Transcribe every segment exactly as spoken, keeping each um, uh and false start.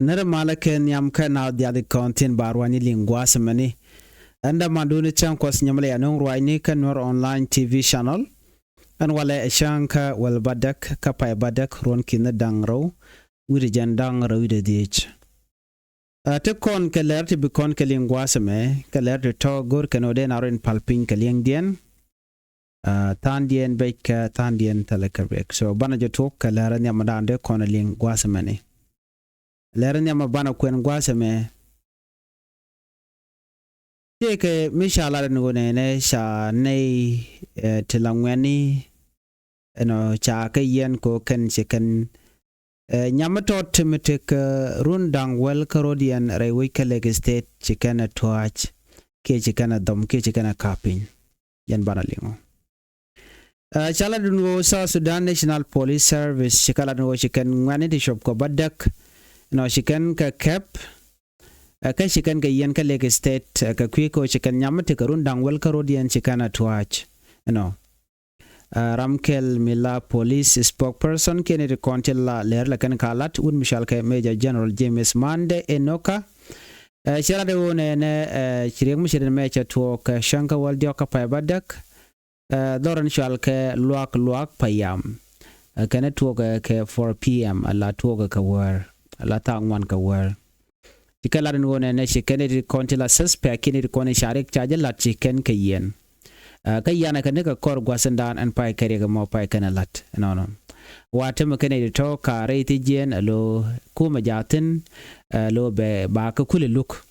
Nɛrɛ malä kɛ nhiam kä naath diaal ti kɔn thi̱n ba ruaacni liŋ gua̱a̱th mɛni. Ɛn dämandun cäŋ kuɔth nyɛmɛ lɛ ya nöŋ ruaacni kä Nuer Online T V channel. Ɛn walɛ ɛ cäŋ kä wäl bädäk kä pay bädäk ruɔ̱n ki̱n da̱ŋ rɛw wi̱cdɛ jiɛn da̱ŋ rɛw wi̱cdɛ dhieec. Ɛ, ti kɔn kɛ lɛr ti bi kɔn kɛ liŋ gua̱a̱th mɛ, kɛ lɛr ti tɔ̱ go̱r kɛn ɣöö dee na rɔ in pal piny kɛ liɛŋdiɛn. Ɛ, tha̱a̱ŋdiɛn bec kɛ tha̱a̱ŋdiɛn thilɛ kɛ riɛk. So banɛ jɛ tuɔk kɛ lɛr nhiamdan dee kɔn liŋ gua̱a̱th mɛni. Lɛr nhiam banɛ kuɛn gua̱a̱th mɛ. Tëëkɛ mi ca lat ɛn ɣöö nɛnɛ ca nɛy, ɛ, ti la ŋuɛ̈ni, ɛnɔ ca kɛ yiɛn kɛ ɣöö kɛn ci kɛn, ɛ, nyam mi tɔt ti mi tekɛ run da̱ŋ wäl kä rɔ̱diɛn rɛy wec kä Lake State ci kɛn ɛ tua̱a̱c kiɛ ci kɛn ɛ dhɔm kiɛ ci kɛn ɛ ka̱p piny. Jɛn banɛ liŋ ɔ. Ɛ, ca lat ɛn ɣöö South Sudan National Police Service ci kɛ lat ɛn ɣöö ci kɛn ŋuɛ̈ni ti cop kɛ bädäk. Ɛnɔ ci kɛn kɛ kɛp. Ɛ, kä ci kɛn kɛ yiɛn kä Lake State, ɛ, kɛ kui̱ kɛ ɣöö ci kɛn nyam mi tekɛ run da̱ŋ wäl kä rɔ̱diɛn ci kɛn ɛ tua̱a̱c. Ɛnɔ. Ɛ, ram kɛl mi la police spokesperson kiɛ ni ti kɔn ti la lɛr la kɛn ka lat wut mi cɔal kɛ Major General James Mande Enoka. Ɛ, cɛ lat ɛ ɣöö nɛnɛ, ɛ, ci riɛk mi ci rin mɛ cɛ tuɔɔk kɛ cäŋ kä wäl diɔ̱k kä pay bädäk. Ɛ, dhɔr in cɔal kɛ Luak Luak Payam. Ɛ, kɛn ɛ tuɔɔk kɛ, kɛ four p.m. ala tuɔɔk kɛ wäär, ala tha̱a̱ŋ ŋuan kɛ wäär. Ci kɛ lat in ɣöö nɛnɛ ci kɛn it kɔn ti la suspect kiɛ ni ti kɔn in ca riɛk ca jɛ lat ci kɛn kɛ yiɛn. Ɛ, kä yian ɛ kɛ ni kɛ kɔr gua̱thindan ɛn pay kɛ riɛk ɛmɔ pay kɛn ɛ lat ɛnɔnɔ. Wa temɛ kɛn it tɔ̱ ka rɛy thi jiɛn ɛ lo kumɛ jaathin, ɛ, lo bɛ ba kɛ kulɛ luk.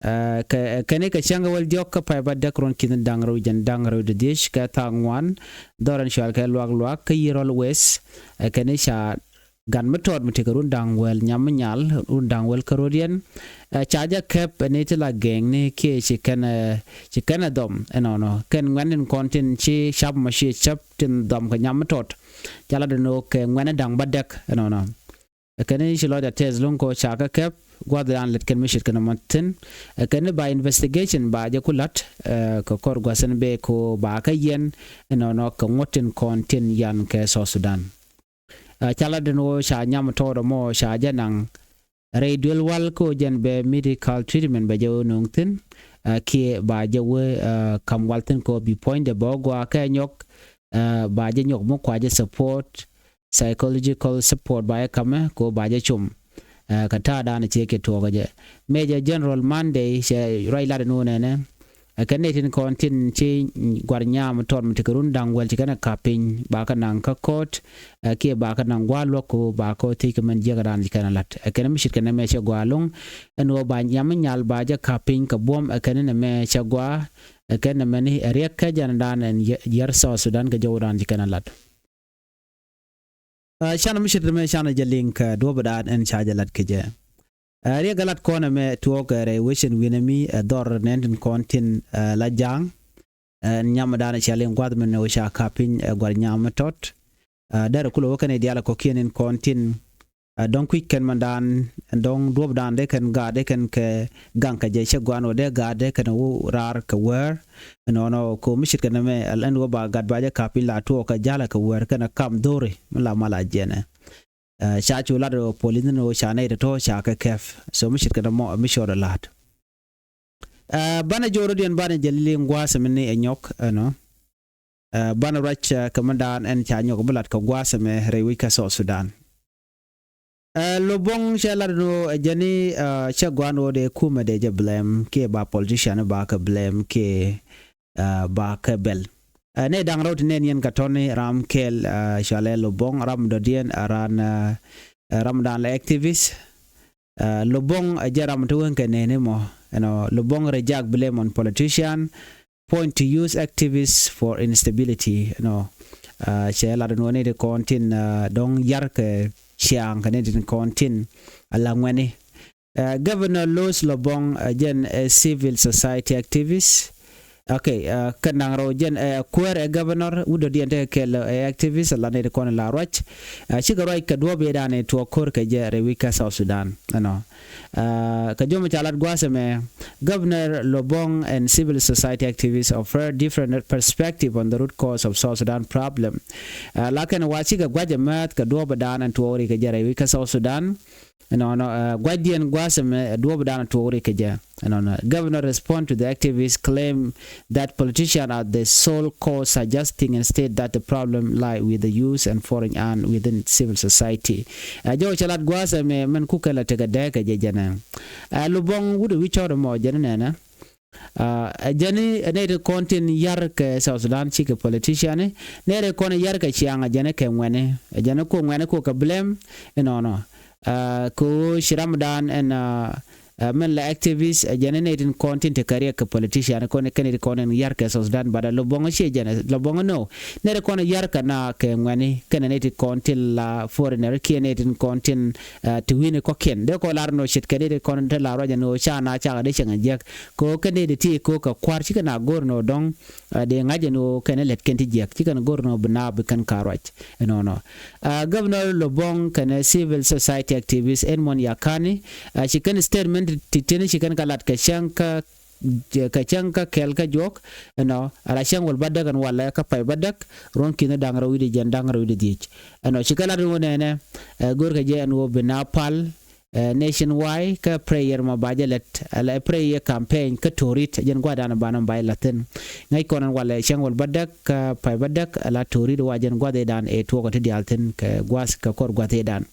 Ɛ, kɛ, kɛn i̱ kɛ cäŋ kɛ wäl diɔ̱k kä pay bädäk ruɔ̱n ki̱n da̱ŋ rɛw jiɛn da̱ŋ rɛw di dhiec kɛ tha̱a̱ŋ ŋuan, dhɔr in cɔal kɛ Luak Luak kä Yirol West. Ɛ, kɛn i̱ ca gan mi tɔɔt mi tekɛ run da̱ŋ wäl nyam mi nyal run da̱ŋ wäl kä rɔ̱diɛn. Ɛ, ca jɛ kɛp ɛ ni ti la gɛŋni kiɛ ci kɛn, ɛ, ci kɛn ɛ dhɔm ɛnɔnɔ. Kɛn ŋuɛ̈n tin kɔn tin ci cap mɔ ci cap tin dhɔm kɛ nyam mi tɔɔt. Ca la dee no̱o̱k kɛ ŋuɛ̈n da̱ŋ bädäk ɛnɔnɔ. Ɛ kɛn i̱ ci lɔcdɛ tɛth lo̱ŋ kɔ ca kɛ kɛp gua̱thdan lät kɛn mi ce̱tkɛ nɔmɔ thi̱n. Ɛ kɛn i̱ ba investigation ba jɛ ku la̱t, ɛ, kɛ kɔr gua̱thin bee kɔ ba kä yɛn ɛnɔnɔ kɛ ŋuɔ̱t tin kɔn tin yan kɛ South Sudan. Ɛ, ca lat den ɣöö ca nyam tɔɔt ɛmɔ ca jɛ naŋ rɛy duel wal kɔ jɛn bɛ medical treatment bɛ jɛ wä no̱o̱ŋ thi̱n. Ɛ, kiɛ ba jɛ wä, ɛ, ka̱m wal thi̱n kɔ bi puɔ̱nydɛ bɛ wä gɔaa kɛ nyɔk, ɛ, ba jɛ nyɔk mi kua jɛ support, psychological support ba jɛ ka̱mɛ kɔ ba jɛ com. Ɛ, kɛ ta̱a̱ da̱a̱n ciek cɛ tuɔɔk kɛ jɛ. Major General Monday cɛ ruac lat ɛn ɣöö nɛnɛ. Ɛ, kɛn nɛy tin kɔn tin ci gua̱r nyam tɔt mi tekɛ run da̱ŋ wäl ci kɛn ɛ ka̱p piny ba kɛ naŋ kä court, ɛ, kiɛ ba kɛ naŋ gua̱a̱r luɔ̱k kɔ ba kɔ thiec kɛ mɛn jiäkä da̱a̱n ci kɛn ɛ la̱t. Ɛ, kɛn mi ce̱tkɛ nɛmɛ cɛ gua̱a̱r lo̱ŋ ɛn ɣöö ba nyam mi nyal ba jɛ ka̱p piny kɛ buɔ̱m. Ɛ, kɛn nɛmɛ cɛ gua̱a̱r. Ɛ, kɛn nɛmɛ ni ɛ riɛk kä jɛn da̱a̱n ɛn yär South Sudan kɛ jɔw da̱a̱n ci kɛn ɛ la̱t. Ɛ, canɛ mi ce̱t mɛ canɛ jɛ liŋ kɛ duɔ̱pdan ɛn ca jɛ lat kɛ jɛ. Ɛ, riɛk ɛ lat kɔn ɛmɛ tuɔɔk ɛ rɛy wecin wi̱nɛ mi, ɛ, dhɔr nɛn tin kɔn tin, ɛ, la ja̱a̱ŋ. Ɛ, nyam dan ɛ ca liŋ gua̱th min ɛ wä ca ka̱p piny, ɛ, gua̱r nyam mi tɔt. Ɛ, dɛr kulɛ wä kɛn i̱ diaal ɛ kɔ̱kiɛn in kɔn tin, ɛ, dɔ̱ŋ kui̱c kɛn mɛn dan, dɔ̱ŋ duɔ̱pdan dee kɛn gaat dee kɛn kɛ gaŋ kɛ jɛ cɛ gua̱n wä dee gaat dee kɛn wä raar kɛ wäär. Ɛnɔnɔ kɔ mi ce̱tkɛ nɛmɛ ɛn wä ba gat ba jɛ ka̱p piny la tuɔɔk kɛ ja̱lɛ kɛ wäär kɛnɛ kam dho̱ri mi la mal a jiɛnɛ. Ɛ, ca cu lat ɛ police ni wä ca nɛy tɔ̱tɔ̱ ca kɛ kɛp. So mi ce̱tkɛ nɛmɔ mi cɔɔd ɛ la̱t. Ɛ, banɛ jɔɔr diɛn banɛ jɛ liŋ gua̱a̱th mi ni ɛ nyɔk ɛnɔ. Ɛ, banɛ ruac, ɛ, kɛ mi daan ɛn ca nyɔk mi lat kɛ gua̱a̱th ɛmɛ rɛy wec kä South Sudan. Ɛ, Lobong cɛ lat ni ɣöö ɛ jɛn i̱, ɛ, cɛ gua̱a̱n ɣöö dee kumɛ dee jɛ blame kiɛ ba politician ba kɛ blame kiɛ, ɛ, ba kɛ bɛl. Ɛ, nɛy da̱ŋ rɛw ti nɛn yɛn kɛ tɔ̱ni ram kɛl, ɛ, cɔalɛ Lobong ram dɔ̱diɛn, ɛ, ran, ɛ, ɛ, ram dan lɛ activist. Ɛ, Lobong ɛ jɛ ram ti wen kɛ nɛni mɔ, you know, Lobong reject blame on politician, point to use activists for instability, you know. Ɛ, cɛ lat ni wä ni ti kɔn tin, ɛ, dɔ̱ŋ yar kɛ ciaŋ kɛ ni ti kɔn tin ala ŋuɛni. Ɛ, Governor Louis Lobong, ɛ, jɛn ɛ civil society activist. Okay, ɛ, kä naŋ rɛw jɛn ɛ kuäär ɛ governor wut dɔ̱diɛn tekɛ kɛl ɛ activist ala ni ti kɔn la ruac. Ɛ, cikɛ ruac kɛ duɔ̱ɔ̱p i̱ dan i̱ tuɔɔk ko̱r kɛ jɛ rɛy wec kä South Sudan, you know. Ɛ, kɛ jɔmɛ ca lat gua̱a̱th ɛmɛ, Governor Lobong and civil society activists offer different perspective on the root cause of South Sudan problem. Ɛ, la kɛn wa cikɛ gua̱c ɛmɛth kɛ duɔ̱ɔ̱p i̱ dan ɛn tuɔɔk ri kɛ jɛ rɛy wec kä South Sudan. Ɛnɔnɔ, uh, gua̱cdiɛn gua̱a̱th ɛmɛ, uh, duɔ̱ɔ̱pdan tuɔɔk rik kɛ jɛ. Ɛnɔnɔ, governor respond to the activist claim that politicians are the sole cause, suggesting instead that the problem lie with the youth and foreign and within civil society. Uh, jɔw cɛ lat gua̱a̱th ɛmɛ mɛn kukɛ la tekɛ dee kɛ jɛ jɛnɛ. Uh, Lubɔŋ wut wi̱c cɔr ɛmɔ jɛn nɛnɛ. Ɛ jɛn ni nɛy ti kɔn tin yar kɛ South Sudan cikɛ politician ni nɛy ti kɔn yar kɛ ciaŋ ɛ jɛn kɛ ŋuɛni ɛ jɛn ko ŋuɛni ko kɛ blame. Inɔnɔ ko ci ramdan ɛn mɛn la activist ɛ jɛn nɛy tin kɔn tin te kɛ riɛk kɛ politician kɔn kɛn ti kɔn in yar kɛ South Sudan, but Lubɔŋ ci jɛn Lubɔŋ no nɛy ti kɔn yar kɛ na kɛ ŋuɛni kɛn nɛy ti kɔn tin la foreigner kiɛ nɛy tin kɔn tin ti wi̱ni kɔkiɛn dee kɔ lar no cit kɛ nɛy ti kɔn tin la ruac ɛn ɣöö ca na cakɛ dee cɛŋ jiɛk. Ko kɛn dee ti ko kɛ kua̱r cikɛ na go̱r ni ɔ dɔ̱ŋ. Dee ŋa̱c ɛn ɣöö kɛn lɛt kɛn ti jiɛk cikɛ na go̱r ni ɔ bi na bi kɛn ka ruac. Ɛnɔnɔ, Governor Lobong kɛn civil society activist Edmond Yakani, ci kɛn statement ti tieni ci kɛn ka lat kɛ cäŋ kä kɛ cäŋ kä kɛl kä juɔk. Ɛnɔ ala cäŋ wäl bädäk ɛn walɛ kä pay bädäk ruɔ̱n ki̱n da̱ŋ rɛw wi̱cdɛ jiɛn da̱ŋ rɛw wi̱cdɛ dhiec. Ɛnɔ ci kɛ lat ɛn ɣöö nɛnɛ go̱r kɛ jɛ ɛn ɣöö bi na pal nationwide kä prayer ma ba jɛ lɛt ala prayer campaign kä torit jɛn gua̱dan banɔ ba jɛ lathin. Ŋäc kɔn ɛn walɛ cäŋ wäl bädäk kä pay bädäk ala torit wa jɛn gua̱dhidan ɛ tuɔɔk ɛ ti diaal thin kɛ gua̱th kɛ kɔr gua̱dhidan.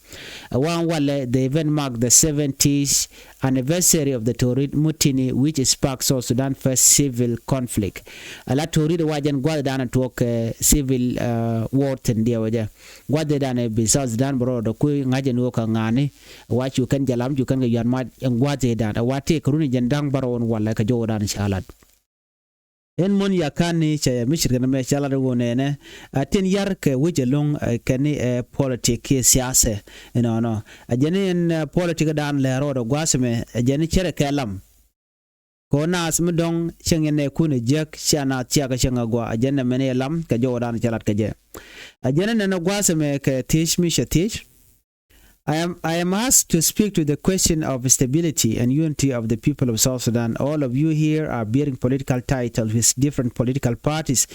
Ɛ waŋ walɛ the event mark the seventieth anniversary of the Torit Mutiny which sparked South Sudan first civil conflict. Ala torit wa jɛn gua̱dhidan ɛ tuɔɔk kɛ civil war thin diɛwɛ jɛ. Gua̱dhidan ɛ bi South Sudan bɛ rɔɔdɛ kui̱ ŋa̱c ɛn ɣöö kɛ ŋa̱a̱ni. Wa cu kɛn jɛ lam cu kɛn kɛ yuan mac ɛn gua̱dhidan ɛ wa tëë kɛ runi jɛn da̱ŋ bärɔw ɛn walɛ kɛ jɔwdan ca lat. Ɛn mun Yakani cɛ mi cit kɛn mɛ ca lat ɣöö nɛnɛ a tin yar kɛ wec ɛlɔ̱ŋ kɛn ni ɛ politik kiɛ siasɛ. Inɔnɔ a jɛn ɛn politik dan lɛ rɔɔdɛ gua̱a̱th mɛ a jɛn cɛrɛ kɛ lam. Kɛ ɣöö naath mi dɔ̱ŋ cäŋ yɛn nɛɛkun ɛ jiäk cia naath ciakä cäŋ agua a jɛn nɛmɛn iɛ lam kɛ jɔwdan cɛ lat kɛ jɛ. A jɛn nɛn ɛ gua̱a̱th ɛmɛ kɛ thiec mi cɛ thiec. I am, I am asked to speak to the question of stability and unity of the people of South Sudan. All of you here are bearing political titles with different political parties.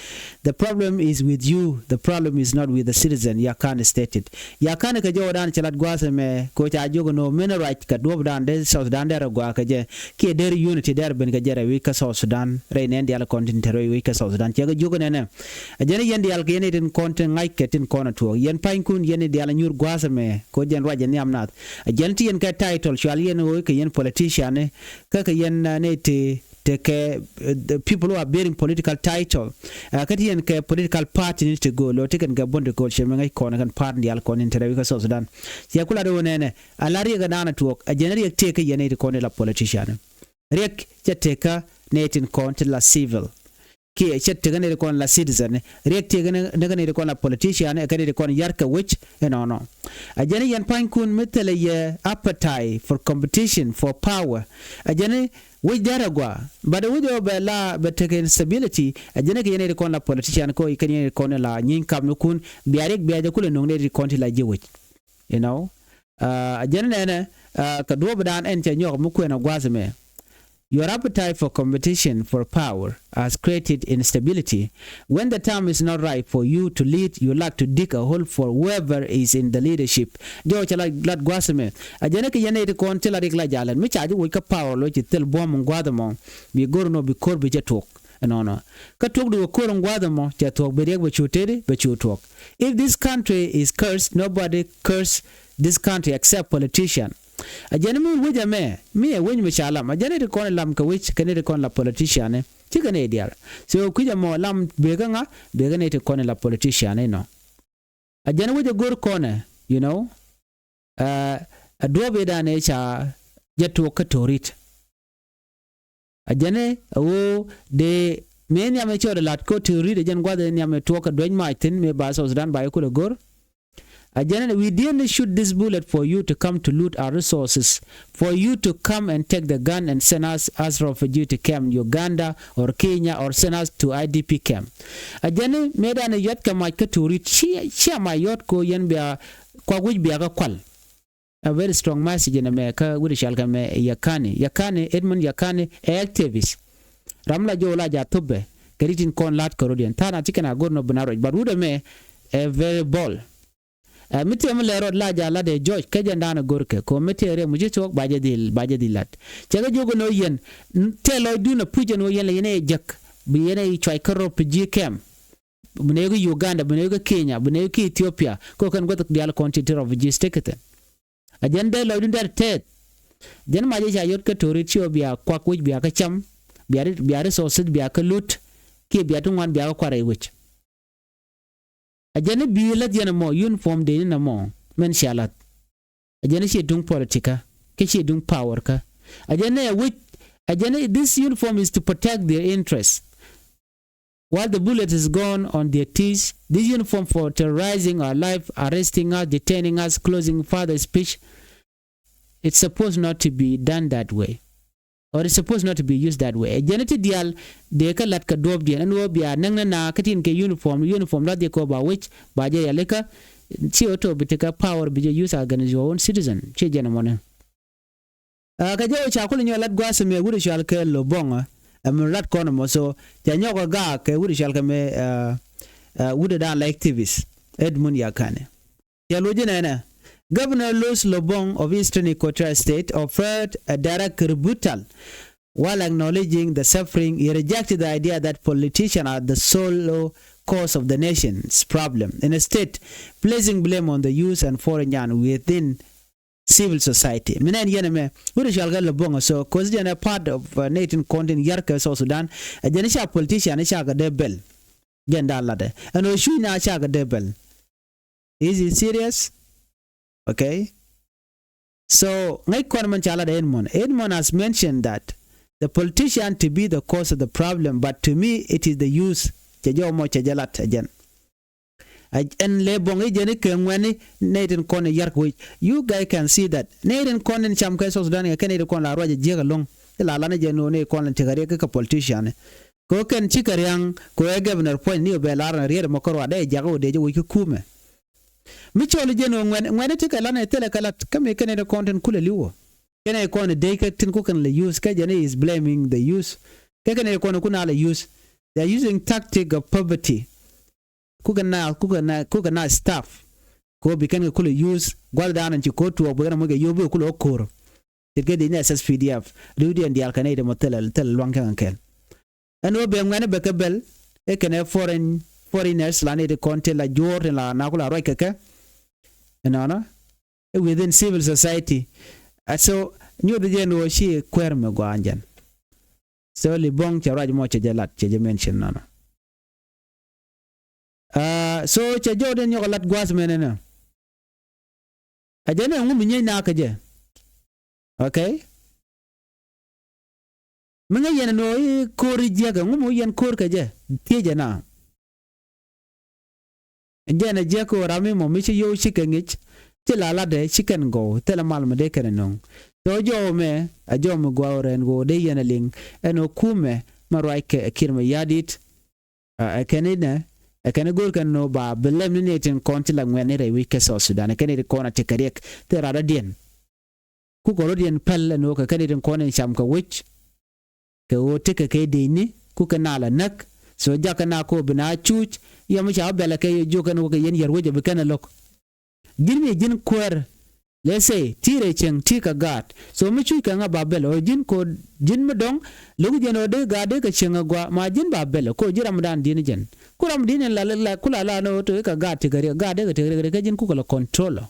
The problem is with you. The problem is not with the citizen. Yakan stated. Yakan kɛ jɔwdan cɛ lat gua̱a̱th ɛmɛ kɛ ɣöö ca jiök ɛn ɣöö min ruac kɛ duɔ̱ɔ̱pdan dee South Sudan dee rɛ gua̱a̱ kɛ jɛ kiɛ der unity der ben kɛ jɛ rɛy wi̱c kä South Sudan rɛy nɛn diaal kɔn tin te rɛy wi̱c kä South Sudan. Ciɛ kɛ jiök nɛnɛ a jɛn yɛn diaal kɛ yɛn itin kɔn tin ŋa̱c kɛ tin kɔn a tuɔɔk yɛn pa̱nykun yɛn idiaal a nyuur gua̱a̱th ɛmɛ kɛ ɣöö jɛn ruac ɛ nhiam nath. A jɛn ti yɛn kɛ title cual yɛn ɣöö kɛ yɛn politician kä kɛ yɛn nɛy ti tekɛ people who are bearing political title. Kä ti yɛn kɛ political party ni ti go̱o̱l ɔ ti kɛn kɛ buɔ̱n ti go̱o̱l cɛ mi ŋäc kɔn kɛn party diaal kɔn tin te rɛy wi̱c kä South Sudan. Ciɛ kula di wä nɛnɛ a la riɛk ɛ naan a tuɔɔk a jɛn riɛk tëëkä yɛn nɛy ti kɔn ti la politician. Riɛk cɛ tëëkä nɛy tin kɔn ti la civil kiɛ cɛ tëëkä nɛy ti kɔn la citizen. Riɛk tëëkä ni kä nɛy ti kɔn la politician ɛ kä nɛy ti kɔn yar kɛ wec. Inɔnɔ a jɛn yɛn pa̱nykun mi thilɛ yɛ appetite for competition for power. A jɛn wec dɛr agua but wec ɔ bɛ la bɛ tekɛ instability. A jɛn kɛ yɛn nɛy ti kɔn la politician kɛ ɔ kɛn yɛn nɛy ti kɔn la nyiny kap ni kun bia riɛk bia jɛ kulɛ no̱ŋ nɛy ti kɔn ti la ji̱ wec. You know, a jɛn nɛnɛ kɛ duɔ̱ɔ̱pdan ɛn cɛ nyɔk mi kuɛn a gua̱a̱th ɛmɛ. Your appetite for competition for power has created instability. When the time is not right for you to lead, you like to dig a hole for whoever is in the leadership. Jɔw cɛ la lat gua̱a̱th ɛmɛ. A jɛn kɛ yɛn nɛy ti kɔn ti la rik la jalɛn mi ca ji̱ woc kä power lo ci thil buɔ̱m in gua̱a̱th ɛmɔ. Bi go̱r nɔ bi ko̱r bi cɛ tuɔk. Ɛnɔnɔ kä tuɔk di wä ko̱r in gua̱a̱th ɛmɔ cɛ tuɔk bi riɛk bɛ cu teti bɛ cu tuɔk. If this country is cursed, nobody curse this country except politician. A jɛn mi wec ɛmɛ mi ɛ wec mi ca lam a jɛn iti kɔn lam kɛ wec kɛ ni ti kɔn la politician. Cikɛ ni dial so kui̱c ɛmɔ lam bekä ŋa bekä ni ti kɔn la politician inɔ. A jɛn wec ɛ go̱r kɔnɛ, you know, a duɔ̱ɔ̱p idan ɛ ca jɛ tuɔk kä torit. A jɛn ɛ ɣöö dee mëë nhiam ɛ cɔɔd ɛ la̱t kä torit ɛ jɛn gua̱th ɛ nhiam ɛ tuɔk kɛ duec mac thi̱n mëë ba South Sudan ba i̱ kulɛ go̱r. A jɛn ɛ we didn't shoot this bullet for you to come to loot our resources, for you to come and take the gun and send us as refugee to camp Uganda or Kenya or send us to I D P camp. A jɛn ɛ mëëdan ɛ yɔt kɛ mac kä torit cia mac yɔt ko yɛn bia kuak wi̱c bia kä kual. A very strong message in America wi̱r cal kɛ mɛ Yakani. Yakani, Edmund Yakani ɛ activist. Ram la jɔw la ja thupɛ kɛ ri tin kɔn la̱t kɛ rot yɛn tha̱a̱n a ti kɛn a go̱r nɔ bi na ruac but wut ɛmɛ ɛ very bold. Ɛ mi tëë mi lɛ rɔɔd la ja lat ɛ jɔc kä jɛn da̱a̱n ɛ go̱rkɛ kɛ ɣöö mi tëë riɛm mi ci thuɔ̱k ba jɛ dhil ba jɛ dhil lat. Cɛ kɛ jiök ɛn ɣöö yɛn tëë lɔcdun ɛ puc ɛn ɣöö yɛn lɛ yɛn ɛ jek bi yɛn ɛ cuac kä refugee camp. Bi nɛ kä Uganda, bi nɛ kä Kenya, bi nɛ kä Ethiopia kɛ ɣöö kɛn gua̱th diaal kɔn ci ti refugee stekithin. A jɛn dee lɔcdun dee tɛth. Jɛn mac i̱ ca yot kä to̱ri ci ɣöö bia kuak wec bia kä cam, bia resources bia kä lut, kiɛ bia ti ŋuan bia kä kuarɛ wec. A jɛn i̱ bi la̱th yɛn ɛmɔ uniform dee ni nɛmɔ mɛn cia la̱th. A jɛn i̱ ci duŋ politikä kä ci duŋ power kä. A jɛn i̱ a wec, a jɛn i̱ this uniform is to protect their interest. While the bullet is gone on their teeth, this uniform for terrorizing our life, arresting us, detaining us, closing further speech, it's supposed not to be done that way. Or it's supposed not to be used that way. Ɛ jɛn i̱ ti diaal dee kä lat kɛ duɔ̱ɔ̱pdiɛn ɛn ɣöö bia näk ni na kä tin kɛ uniform, uniform la dhiɛ kɛ ɣöö ba wec ba jɛ rialikä. Ci ɣöö to̱ bi ti kɛ power bi jɛ use against your own citizen. Ci jɛn ɛmɔni. Kä jɛ ɣöö ca kul nyɔk lat gua̱a̱th ɛmɛ wut ɛ cɔal kɛ Lobong ɛ mi lat kɔn ɛmɔ so ca nyɔk ɛ gaak kɛ wut ɛ cɔal kɛ mɛ wut ɛ da̱a̱n la activist Edmund Yakani. Cɛ lo̱c inɛnɛ, Governor Louis Lobong of Eastern Equatoria State offered a direct rebuttal. While acknowledging the suffering, he rejected the idea that politicians are the sole cause of the nation's problem. Instead, placing blame on the youth and foreign young within civil society. Min ɛn yɛn ɛmɛ wut ɛ cɔal kɛ Lobong so cause jɛn ɛ part of nɛy tin kɔn tin yar kɛ South Sudan. Ɛ jɛn i̱ ca politician i̱ ca kɛ dee bɛl. Jɛn da̱a̱n latdɛ ɛn ɣöö cuc na ca kɛ dee bɛl. Is it serious? Okay. So ŋäc kɔn mɛn ca lat Edmund. Edmund has mentioned that the politician to be the cause of the problem, but to me it is the youth. Cɛ jɛ ɔmɔ cɛ jɛ lat ɛ jɛn. Ɛn Lobong i̱ jɛn i̱ kɛ ŋuɛ̈ni nɛy tin kɔn i̱ yar kɛ wec. You guys can see that nɛy tin kɔn in cam kɛ South Sudan kɛ nɛy tin kɔn la ruac ɛ jiäk ɛlɔ̱ŋ. I̱ la lan i̱ jɛn ɣöö nɛy kɔn in tekɛ riɛk kä politician. Kɛ ɣöö kɛn cikɛ ria̱ŋ kɛ ɣöö ɛ governor puɔ̱ny ni ɣöö bɛ lar ɛn riet ɛmɔ kä ruac dee jak ɣöö dee jɛ wec kä kumɛ. Mi cɔl i̱ jɛn ɣöö ŋuɛ̈ni, ŋuɛ̈ni ti kɛ lan ɛ thilɛ kɛ lat kä mi kɛn ɛ kɔn tin kulɛ li̱w ɣöö kɛn ɛ kɔn ɛ dec kɛ tin ku kɛn lɛ use kä jɛn i̱ is blaming the youth. Kɛ kɛn ɛ kɔn ɛ ku na lɛ use. They are using tactic of poverty. Ku kɛn na, ku kɛn na, ku kɛn na staff. Kɛ ɣöö bi kɛn kɛ kulɛ use gua̱thdan ɛn ci ko̱r tuɔɔk bi kɛn ɛ moc kɛ yio̱w bi kɛ kulɛ wä ko̱r. Ce̱tkɛ dec ni S S P D F ri̱wdiɛn diaal kɛn nɛy ti mɔ thilɛ, thilɛ lua̱ŋ kɛ kɛn kɛl. Ɛn ɣöö bɛ ŋuɛ̈ni bɛ kɛ bɛl i̱ kɛn ɛ foreign, foreigners la nɛy ti kɔn tin la juɔ̱ɔ̱r tin la na ku la ruac kɛ kɛ. Ɛnɔnɔ i̱ within civil society. A so nyuɔth jɛn ɣöö ci kuäär mi gua̱a̱n jɛn. So Lobong cɛ ruac mɔ cɛ jɛ lat cɛ jɛ mention nɔnɔ. So cɛ jɔwdɛ nyɔk lat gua̱a̱th mɛnɛ nɛ. A jɛ nɛ ŋu mi nyieeny na kä jɛ. Okay. Mi ŋäc yɛn ɛn ɣöö i̱ ko̱r i̱ jiäkä ŋu mi wä yɛn ko̱r kɛ jɛ thiecɛ na. Jɛn ɛ jiäk ɣöö ram mi mɔ mi ci yio̱w cikɛ ŋic ci la latdɛ ci kɛn gɔw thilɛ mal mi dee kɛn ɛ nöŋ. Tɔ jɔw mɛ a jɔw mi gua̱a̱ ɣöö rɛn ɣöö dee yɛn ɛ liŋ ɛn ɣöö kumɛ mɛ ruac kɛ ɛ ki̱r mɛ ya̱di̱t. Ɛ kɛn inɛ ɛ kɛn i̱ go̱o̱r kɛn ni ɣöö ba bi lɛm ni nɛy tin kɔn ci la ŋuɛ̈tni rɛy wec kɛ South Sudan ɛ kɛn nɛy tin kɔn a tekɛ riɛk thil rat dɔ̱diɛn. Kukɛ rɔ̱diɛn päl ɛn ɣöö kɛ kɛn nɛy tin kɔn in cam kɛ wec. Kɛ ɣöö tekɛ kɛ dëëcni kukɛ na la näk. So jakɛ na kɛ ɣöö bi na cuuc yɛ mi ca wä bɛlɛ kɛ jiök kɛn wä kɛ yɛn yär wec ɛ bi kɛn ɛ lo̱k. Ji̱n mi ji̱n kuäär. Let's say ti rɛy cieŋ ti kɛ gaat. So mi cuuc kɛ ŋa ba bɛl ɔ ji̱n ko ji̱n mi dɔ̱ŋ. Lo̱k jiɛn ɔ dee gaat dee kɛ cieŋ ɛ gua ma ji̱n ba bɛl ɔ ko ji̱ ramdan di̱n jɛn. Ku ramdi̱n in la la ku la la ni ɣöö tek kɛ gaat tekɛ riɛk gaat dee kɛ tek riɛk riɛk kä ji̱n kukɛ la control ɔ.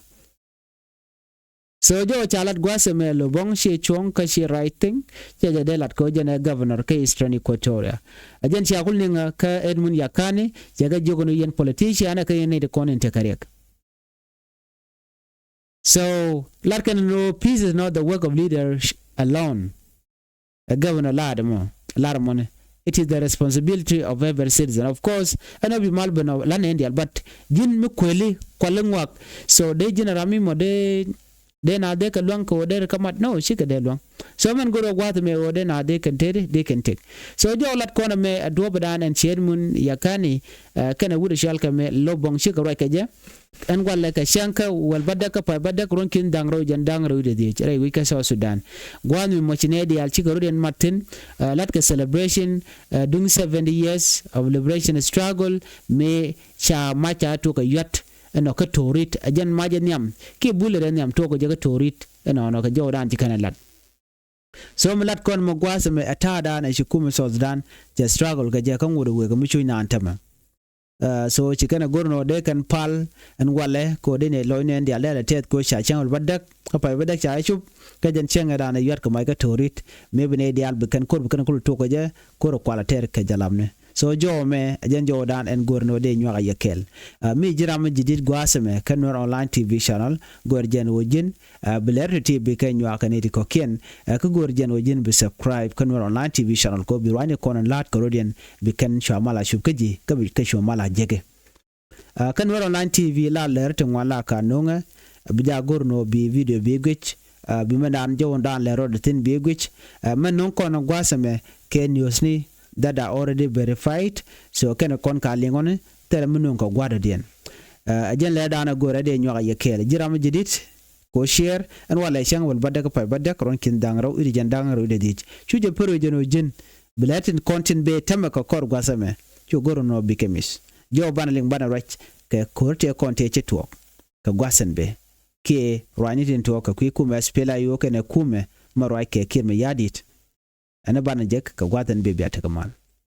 So jɔw ca lat gua̱a̱th ɛmɛ Lobong ciɛ cuɔ̱ŋ kä ciɛ right thing. Ciɛ jɛ dee lat kɛ ɣöö jɛn ɛ governor kä Eastern Equatoria. Ɛ jɛn cia kul niŋ kä Edmund Yakani ciɛ kɛ jiök ni yɛn politician ɛ kä yɛn nɛy ti kɔn in tekɛ riɛk. So lat kɛn ni ɣöö peace is not the work of leaders alone. Ɛ governor laat ɛmɔ lar ɛmɔni. It is the responsibility of every citizen. Of course ɛn ɔ bi mal ben ɔ lan ɛn diaal but ji̱n mi kuëli kuali ŋuak. So dee ji̱n ram mi mɔ dee dee na dee kɛ luaŋ kɛ ɣöö dee ri kä mat no cikɛ dee luaŋ. So mɛn go̱r ɔ gua̱a̱th ɛmɛ ɣöö dee na dee kɛn tëëdi dee kɛn tëk. So jɔw lat kɔn ɛmɛ ɛ duɔ̱ɔ̱pdan ɛn ciet mun Yakani. Kɛnɛ wut ɛ cɔal kɛ mɛ Lobong cikɛ ruac kɛ jɛ. Ɛn walɛ kɛ cäŋ kä wäl bädäk kä pay bädäk ruɔ̱n ki̱n da̱ŋ rɛw jɛn da̱ŋ rɛw dee dhiec rɛy wec kä South Sudan. Gua̱a̱th mi mɔc nɛ diaal cikɛ rɔ̱diɛn mat thi̱n. Lat kɛ celebration duŋ seventy years of liberation struggle. Mëë ca mac ca tuɔk kɛ yuat. ɛnɔ kä Torit, ɛ jɛn mac ɛ nhiam kiɛ bulɛ rɛ nhiam tuɔk kɛ jɛ kä Torit, ɛnɔnɔ kɛ jɔwdan ci kɛn ɛ lat. So mi lat kɔn mɛ gua̱a̱th ɛmɛ ɛ ta̱a̱dan ɛ ci kumɛ South Sudan cɛ struggle kɛ jɛ kä ŋut ɛ wëë kɛ mi cuc naan tämɛ. So ci kɛn ɛ go̱r nɔ dee kɛn pal ɛn walɛ kɛ ɣöö dee ni lɔcni ɛn diaal dee lɛ tɛth kɛ ɣöö ca cäŋ wal bädäk kä pay bädäk ca cop. Kä jɛn cäŋ ɛ dan ɛ yuat kɛ mac kä Torit mëë bi nɛy diaal bi kɛn ko̱r bi kɛn kul tok kɛ jɛ ko̱r ɛ kual ɛ tɛr kɛ jalapni. So jɔw ɛmɛ ɛ jɛn jɔwdan ɛn go̱r nɔ dee nyuak ɛ yɛ kɛɛl. Mi ji̱ ram mi ji̱ di̱t gua̱a̱th ɛmɛ kä Nuer Online T V channel go̱r jɛn ɣöö ji̱n bi lɛr ti ti bi kɛ nyuak kɛ ni ti kɔ̱kiɛn. Kä go̱r jɛn ɣöö ji̱n bi subscribe kä Nuer Online T V channel kɛ ɣöö bi ruacni kɔn ɛn la̱a̱t kɛ rɔ̱diɛn bi kɛn cua mal a cup kä ji̱ kä bi kɛ cua mal a jek i̱. Kä Nuer Online T V la lɛr ti ŋuan la ka no̱ŋɛ bi ja go̱r nɔ bi video bi guic. Bi mɛn dan jɔwdan lɛr rɔɔdɛ thi̱n bi guic. Mɛn no̱ŋ kɔn gua̱a̱th ɛmɛ kɛ newsni that are already verified. So kɛn kɔn ka liŋɔni thilɛ mi no̱ŋ kɛ gua̱a̱dɔdiɛn. Ɛ jɛn lɛr dan ɛ go̱r ɛ dee nyuak ɛ yɛ kɛɛl ji̱ ram ji̱ di̱t. Ko share ɛn walɛ cäŋ wal bädäk pay bädäk ruɔ̱n ki̱n da̱ŋ rɛw i̱ di jɛn da̱ŋ rɛw i̱ di dhiec cu jɛ pär wec jɛn ɣöö ji̱n bi lɛ tin kɔn tin bee tämɛ kɛ kɔr gua̱th ɛmɛ. Cu go̱r nɔ bikɛ mi̱th jɔw banɛ liŋ banɛ ruac kɛ ko̱r tëë kɔn tëë ci tuɔɔk kɛ gua̱th ɛn bee kiɛ ruacni tin tuɔɔk kɛ kui̱ kumɛ S P L A I O kɛnɛ kumɛ mɛ ruac kɛ Kiir mɛ ya̱a̱ di̱t. Ɛn banɛ jek kɛ gua̱th ɛn bee bia tekɛ mal.